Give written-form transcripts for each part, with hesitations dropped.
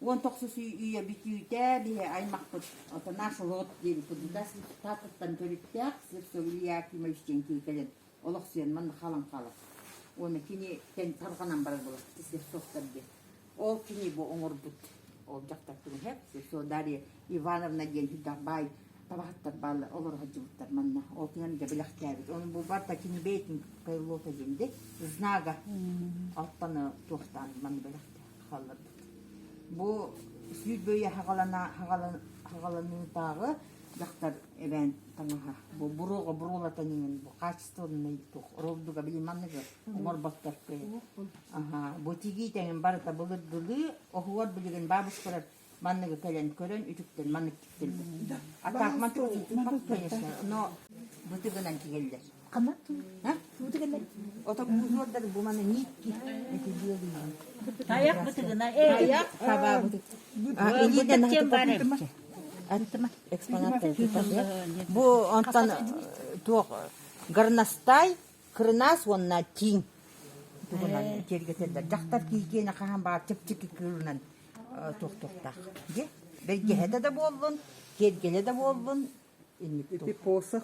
Уон тохсус үйэ бүтүүтэ биһи аймахпыт ото наш род диэбиппит да Тааттаттан төрүттээх Слепцов Илья Акимович диэн киһи кэлэн олохсуйан манна халан хаалар. Уонна кини тарҕанан барар буолар Слепцовтар диэн. Ол кини бу оҥорбут ол дьахтар тугу Слепцова Дарья Ивановна диэн сүрдээх баай табаһыттар бааллар олоро сылдьыбыттар манна. Ол кинилэр дьэ бэлэхтээбит. Ону бу барыта кини бэйэтин Кайлота диэн де знага алтаны туохтаан манна бэлэхтээх хаалларбыт. Бу сүүрбэ хаҕалана хаҕаланыытааҕы дьахтар эбээн таҥаһа. Бу буруоҕа буруолатан иҥин бу качественный туох оролдуга били манныгы оҥорботтор кыайан. Аха, бу тигии тэҥин барыта былыргылыы оһуор билигин бабушкалар манныгы кэлэн көрөн үтүктэн маннык тиктэллэр. А так мантык конечно, но бытыгынан тигэллэр. Ханна? Бытыгынан. Ото бузуордар бу маны нитки эти белые. Таяк бытыгына. Таяк таба бытык. Илииден бар эбит. Экспонат Бу онтон туох горностай, кырынаас уонна тииҥ тугунан киэргэтэллэр. Дьахтар киһи хаһан баар чэпчэки кыылынан туохтуохтаах. Дьэ, бэргэһэтэ да буоллун, киэргэлэ да буоллун, инник Ити посох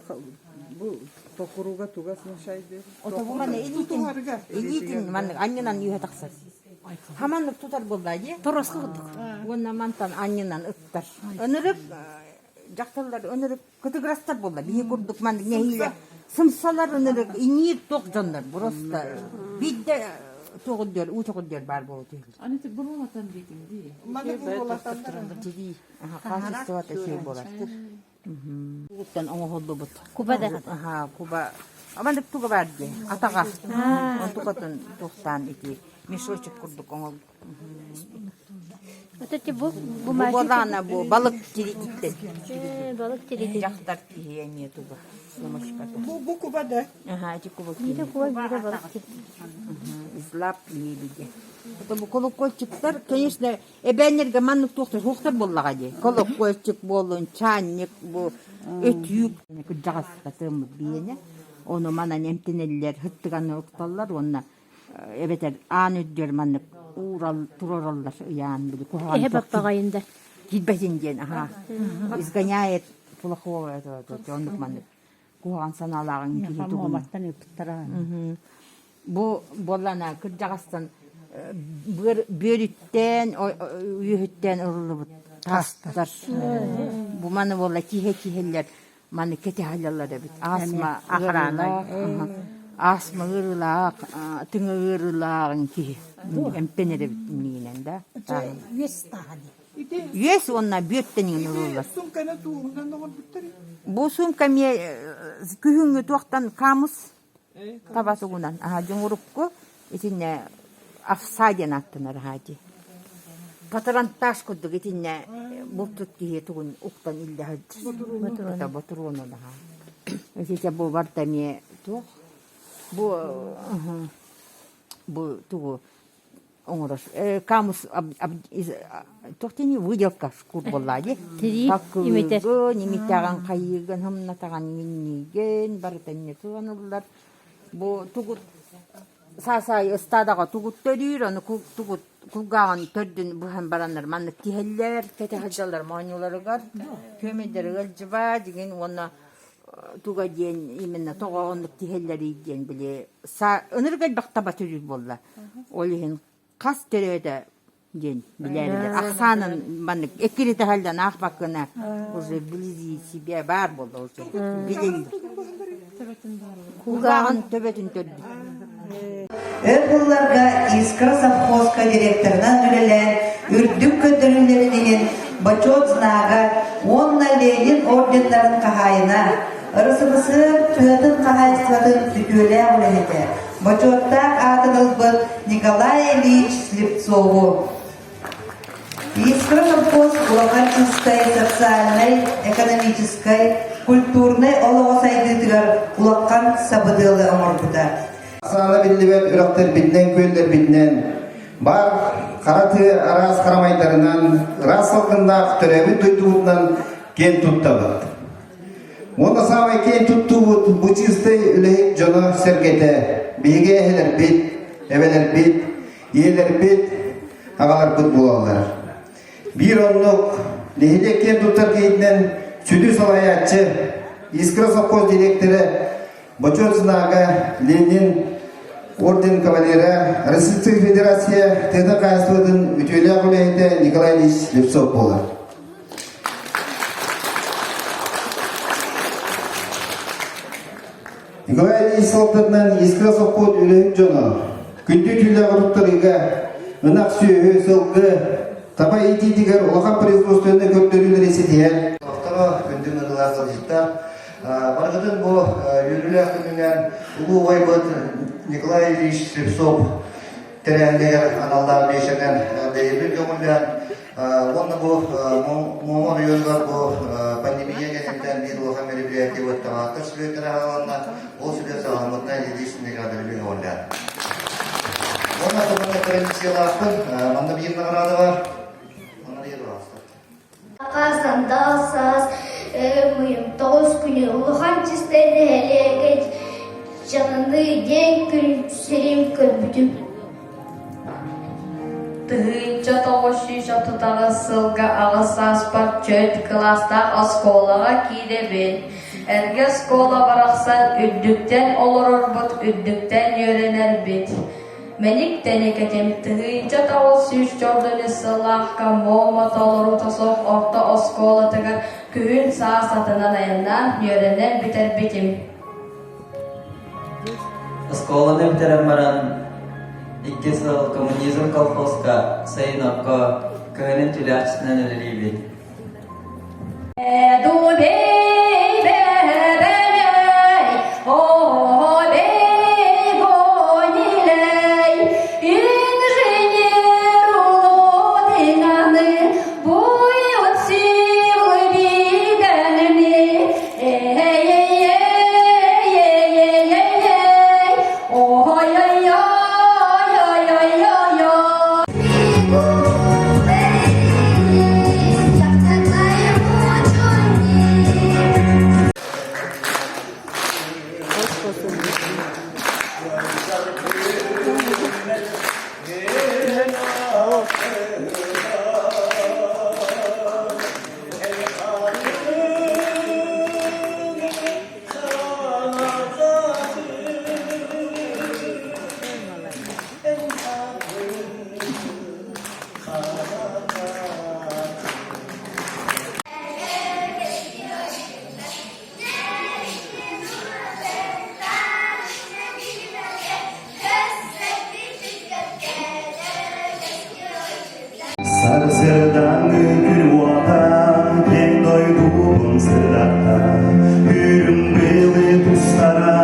бу токуруга тугас мешайды. Ото бу маны илиитин, илиитин маннык анньынан үөһэ тахсар. Хаманнык тутар буолла дии. Тороска курдук. Уонна мантан анньынан ыттар. Ынырык дьахталлар ынырык кытыгырастар буолла. Биһи курдук маннык нэһиилэ сымсалар ынырык иниир туох дьоннор просто биирдэ туоҕурдуор уу тоҕурдуор баар буола түһэллэр. Аны ти буруолатан диэтиҥ дии. Маны буруолатаннар. Тирии хаачыстыбата үчүгэй буолар. Угуттан оҥоһуллубут. Куба да. Аха, куба. Амандык туга бар дии. Атаҕа. Онтукатын туохтаан ити мешочек курдук оҥол. Вот эти бу Бу буолаана бу балык тирититтэн. Балык тиритин. Дьахтар киһи эмиэ туга. Сумочката. Бу бу куба да. Аха, ити куба Биирэ куба, биирэ балык Из лап лебедя. Это бу колокольчиктар, конечно, Эбээннэргэ маннык туохтар суохтар буоллаҕа дии. Колокольчик буоллун, чаанньык бу өтүүк кырдьаҕаска тыаммыт биэнэ. Ону манан эмтэнэллэр, сыттыганы укталлар уонна эбэтэр аан үрдүгэр маннык уурал туруораллар ыйаан били куһаҕан Эһэ баппаҕайын да. киирбэтин диэн аһаа изгоняет плохого этого оннук маннык куһаҕан санаалааҕын киһи тугун Бу буоллаана кырдьаҕастан бүөрүттэн, үөһүттэн ылыллыбыт таастар. Бу маны буолла киһи киһилэр маны кэтэһэллэр эбит. Астма ыарыылаах, астма ыарыылаах, тыҥа ыарыылааҕын киһи эмтэнэр эбит иннигинэн да. Үөс тааһа Үөс уонна бүөттэн иҥин ылыллар. Суумканы тууһунан оҥорбуттар. Бу суумка эмиэ күһүҥҥү туохтан камус Таба тугунан аһа дьоҥурукку итиннэ овса диэн ааттанар аһаа дии. Патронтаж курдук итиннэ бултут киһи тугун уктан иллэ сылдьар. Ботуруонун аһаа. Итичэ бу барда эмиэ туох бу бу тугу оҥорор камус туох диэний выделка шкур буоллаа дии таккыыгын имитэҕин хайыыгын хомнатаҕын минньиигин барыта инньэ туһаныллар бу тугут саасаай ыстаадаҕа тугут төрүүр ону тугут кулгааҕын төрдүн быһан бараннар маннык тиһэллэр кэтэ сылдьаллар моонньуларыгар күөмэйдэрэ ыалдьыба дигин уонна туга диэн именно тоҕо оннук тиһэллэрий диэн били ынырык элбэх таба төрүүр буолла Ол иһин хас төрөөтө диэн билээбилэр. Ахсаанын маннык эккирэтэ аахпаккына уже вблизи себя баар буолла уже билин. Кулгааҕын төбөтүн төрдүт. Өр сылларга Искра совхозка директорынан үлэлээн үрдүк көрдөрүүлэрин иһин Бочуот знага уонна Ленин орденнарын хаһаайына, РСФСР тыатын хаһаайыстыбатын үтүөлээх үлэһитэ, Бочуоттаах аатын ылбыт Николай Ильич Слепцову. Искра совхоз улахан чистай социальнай, экономическай, культурнай олоҕо сайдыытыгар улахан сабыдыалы оҥорбута. Саана биллибэт үрэхтэрбитинэн, күөллэрбитинэн, баар хара тыа араас харамайдарынан, ыраас салгыннаах төрөөбүт дойдубутунан киэн туттабыт. Уонна саамай киэн туттуубут бу чыыстай үлэһит дьоно-сэргэтэ, биһиги эһэлэрбит, эбэлэрбит, ийэлэрбит, аҕаларбыт буолаллар. Биир оннук нэһилиэк киэн туттар киһитинэн сүдү салайааччы, Искра совхоз директора Бочуот знага Ленин орден кавалера, Российская Федерация тыата хаһаайыстыбатын үтүөлээх үлэһитэ Николай Ильич Слепцов буолар. Николай Ильич салалтатынан Искра совхоз үлэһит дьоно күндү түүлээх туттарыыга ынах сүөһү, сылгы, таба иитиитигэр улахан производственнай көрдөрүүлэри ситиһэн Охторо күндү ыҥырыылаах ыалдьыттар барыгытын бу үөрүүлээх күнүнэн улуу убайбыт Николай Ильич Слепцов тэрээһинигэр аналлаах биэчэринэн бэйэбин көҥүллээн уонна бу Муома оройуонугар бу пандемия кэнниттэн биир улахан мероприятие уоттамааттар сүлүөттэрэ аҕаланна. Ол сүлүөт саҕаламмытынан Ильич Неградович көҥүллээн. Уонна туһунан традициялаахпын. Манна биир наҕараада бар. Манна биир баҕастар. Сандал саас мыйым тоҕус күнү улахан чистай нэһилиэгэ дьаҥыныы диэн күн сирин көрбүтүм. 1938 сылга аҕыс сааспар чөт кылаастаах оскуолаҕа киирэбин. Эргэ оскуола барахсан үрдүктэн олорорбут, үрдүктэн үөрэнэрбит. Мэник тэникэтим 1904 сыллаахха Муома толорута суох орто оскуолатыгар күһүн саас атынан айаннаан үөрэнэн бүтэрбитим. Оскуоланы бүтэрэн баран икки сыл Коммунизм колхозка сайын окко, кыһынын түүлээхчитинэн үлэлиибит. Сарсыардааҥҥы күн уота киэҥ дойдубун сырдатта, Үрүҥ быылы тустара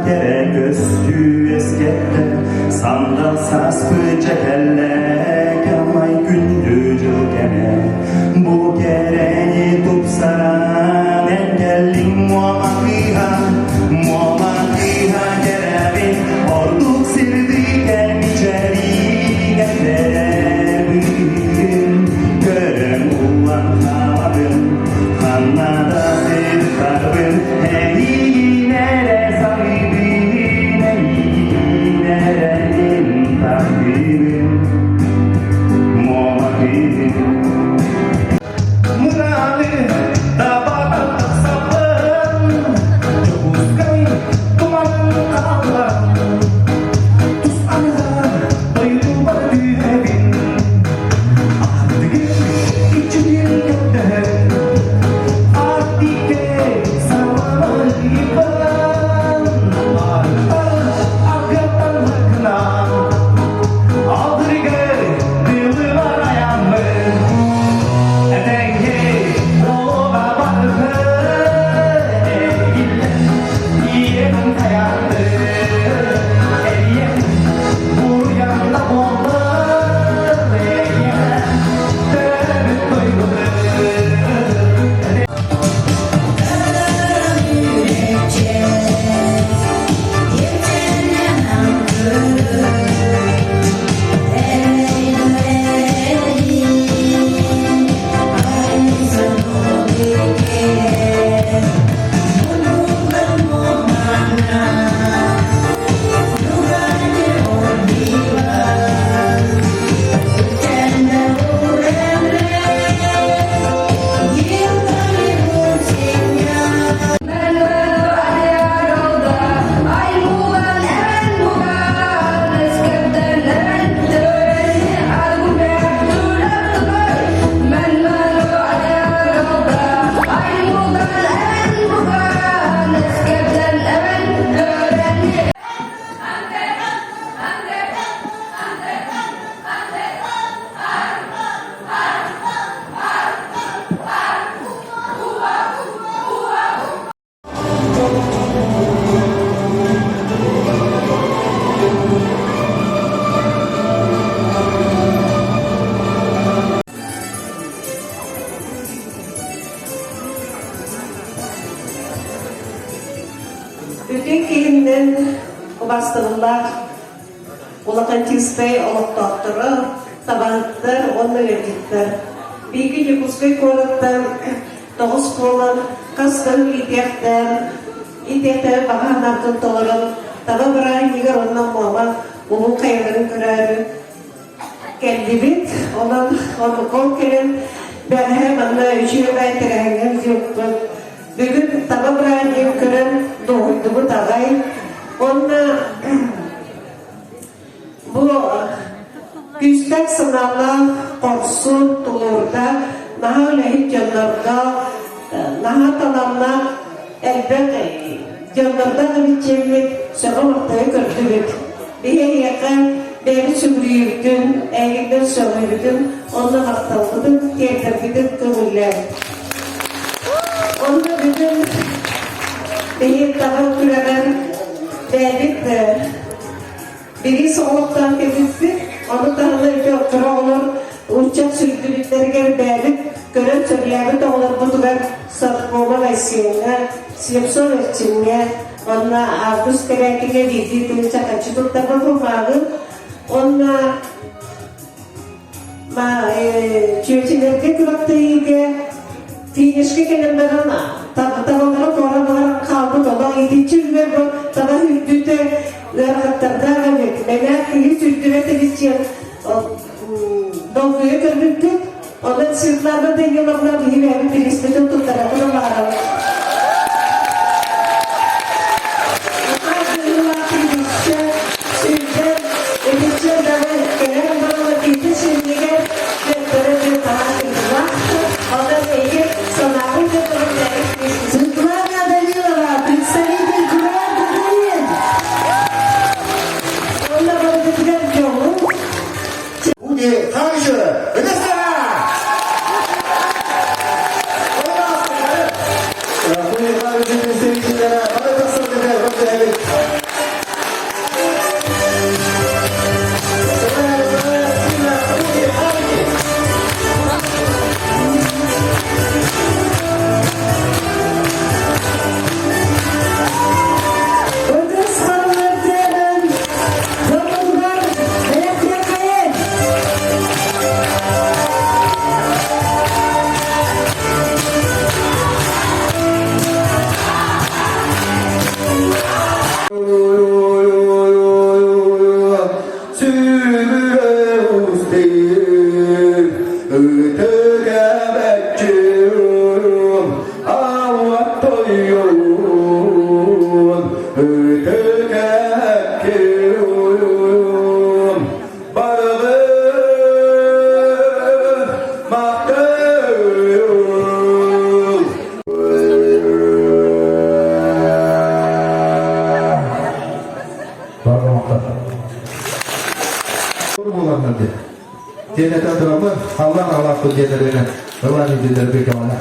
кэрэ көстүү үөскэттэ, Сандал сааспыт дьэ кэллэ, кэмай күндү дьыл кэмэ, Бу кэрэни тупсаран эн кэллиҥ Муома кыыһа, Муома кыыһа кэрэбин, Ордук сирдии кэлмичэриин этэрбин, Көрөн уллан хаалабын, ханна да сыттарбын, Эйигин эрэ саныыбын, эйигин эрэ мин таптыыбын. Убаастабыллаах Улахан Чыыстай олохтоохторо, табаһыттар уонна ыалдьыттар. Биһиги Дьокуускай куораттан тоҕус буолан хас да ый иитиэхтээн, иитиэхтэрин баҕа санаабытын толорон, таба бырааһынньыгар уонна Муома улуу хайаларын көрөөрү кэллибит. Онон ол кэлэн бэҕэһээ манна үчүгэй тэрээһиҥҥэ сылдьыбыппыт. Бүгүн таба бырааһынньыгын көрөн дуоһуйдубут аҕай. Уонна бу күүстээх санаалаах, хорсун, тулуурдаах, наһаа үлэһит дьоннордоох, наһаа талааннаах элбэх дьоннордоох эбит диэммит сөҕө-махтайа көрдүбүт. Биһи эһиэхэ бэйэбит сүгүрүйүүбүтүн, эйигиттэн сөҕүүбүтүн уонна махталбытын тиэрдэрбитин көҥүллээн. Онно бүгүн биһи таба күрэҕэр бэйэбит бириис оҕолохтоон кэлбиппит. Ону таһынан ити кыра оҕолор ыччат сүрдүбүттэригэр бэйэбит көрөн сөбүлээбит оҕолорбутугар Садкова Айсеҥҥа, Слепцов Эрчимҥэ, уонна Август Кэбээкиҥэ биирдии тыһыынча харчы туттарбаппын мааҕын. Уонна чүөчэлэргэ күрэхтэһиигэ финишка кэлэн баран табалара туора баран хаалбыт олох итиччэ үлүгэр бу таба сүүрдүүтэ ыарахаттардаах эбит. Мэнээх киһи сүүрдүбэт эбит диэн долгуйа көрбүппүт. Онон Светлана Даниловна биһи бэйэбит бирииспитин туттарабын баҕарабыт. Светлана Данилова, представитель Гранд Грин. Буде также Өтөс харылар Дьоммутугар бэлэхтиэххэйин! Диэн этэн тураммын, халлаан аҕалаахпын диэн эрэнэн, ылан иитиллэрбин көҕүлэ.